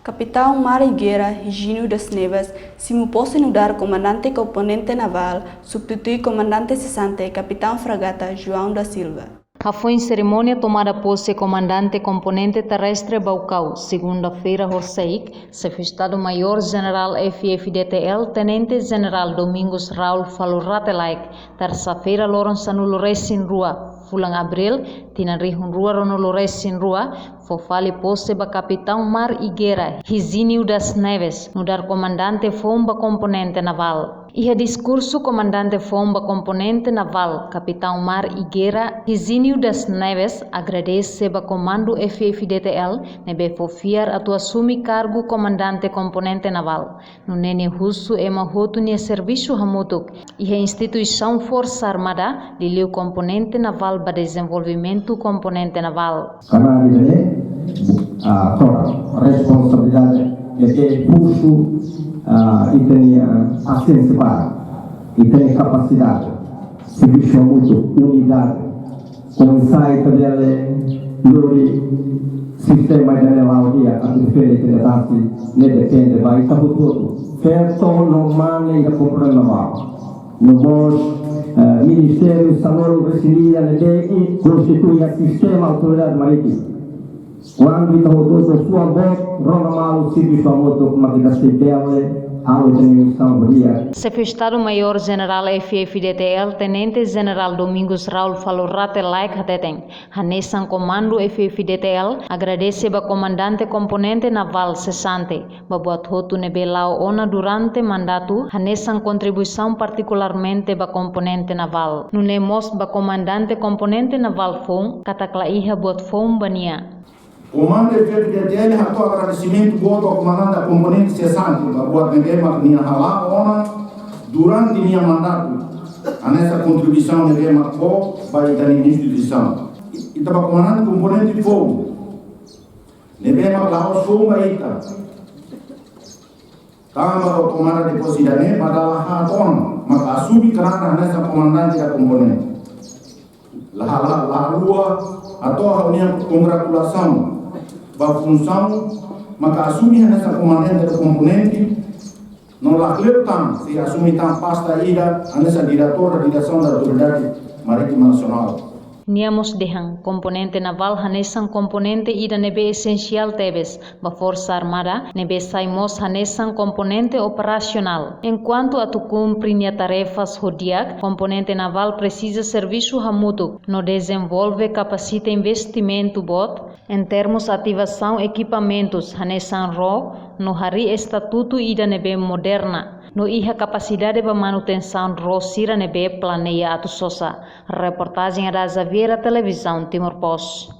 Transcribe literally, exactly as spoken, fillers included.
Kapitaun Mar i Guerra Higínio das Neves simu pose nu'udar Komandante Komponente Navál, substitui Komandante Sesante, Kapitaun Fragata João da Silva. Hafoin serimónia tomada pose Komandante Komponente Terrestre Baucau, segunda-feira, ho SAIC, Xefe Estadu-Maiór Jenerál F-FDTL, Tenente Jenerál Domingos Raul Falur Rate Laek, tersa-feira, loron sanulu-resin-rua, fulan Abríl, tinan rihun rua ruanulu-resin-rua, fó fali pose ba Kapitaun Mar i Guerra Higínio das Neves nu'udar Komandante foun ba Komponente Navál. Iha diskursu, Komandante foun ba Komponente Navál, Kapitaun Mar i Guerra Higínio das Neves agradese ba Komandu F-FDTL ne'ebé fó fiar atu asume kargu Komandante Komponente Navál. Nune'e nia husu ema hotu nia servisu hamutuk iha instituisaun Forsa Armada, liuliu Komponente Navál, ba dezenvolvimentu Komponente Navál. Karena ida-ne'e, ah, tora responsabilidade ne'ebé husu, ah, ita-nia pasiénsia, ba ita-nia kapasidade, servisu hamutuk, unidade, oinsá ita bele lori sistema ida-ne'e la'o di'ak atu defende ita-nia tasi, ne'e depende ba ita hotu-hotu. Feto no mane iha Komponente Navál. No mós, eh, ministériu sanulu-resin-ida ne'ebé konstitui sistema autoridade marítima. Kuandu ita hotu-hotu suan boot, rona malu, servisu hamutuk, mak ita sei bele halo ita-nia misaun ba di'ak. Xefe Estadu-Maiór Jenerál F-FDTL, Tenente Jenerál Domingos Raul Falur Rate Laek hateten, hanesan Komandu F-FDTL agradese ba Komandante Komponente Navál Sesante ba buat hotu ne'ebé la'o ona durante mandatu, hanesan kontribuisaun partikularmente ba Komponente Navál. Nune'e mós ba Komandante Komponente Navál foun, katak la iha buat foun ba nia. Komandu F-FDTL hato'o agradesimentu boot ba Komandante Komponente Sesante ba buat ne'ebé mak nia hala'o ona durante nia mandatu, hanesan kontribuisaun ne'ebé mak fó ba ita-nia instituisaun. Ita ba Komandante Komponente foun, ne'ebé mak la'ós foun ba ita. Tanba tomada de pose ida-ne'e, ba dala haat ona mak asume karana hanesan Komandante da Komponente. La, la, la, lua, hato'o ha'u-nia kongratulasaun ba funsaun mak asume hanesan Komandante da Komponente, no lakleur tan sei asume tan pasta ida hanesan Diretór da Diresaun da Autoridade Marítima Nasionál. Nia mós dehan, Komponente Navál hanesan komponente ida ne'ebé esensiál tebes ba Forsa Armada, ne'ebé sai mós hanesan komponente operasionál. Enkuantu atu kumpre nia tarefas ho di'ak, Komponente Navál presiza servisu hamutuk no dezenvolve, kapasita, investimentu boot, en termus ativasaun ekipamentus hanesan ró, no harii estatutu ida ne'ebé moderna, no iha kapasidade ba manutensaun ró sira ne'ebé planeia atu sosa. Reportajen Ada Xaviera, Televizaun Timor Post.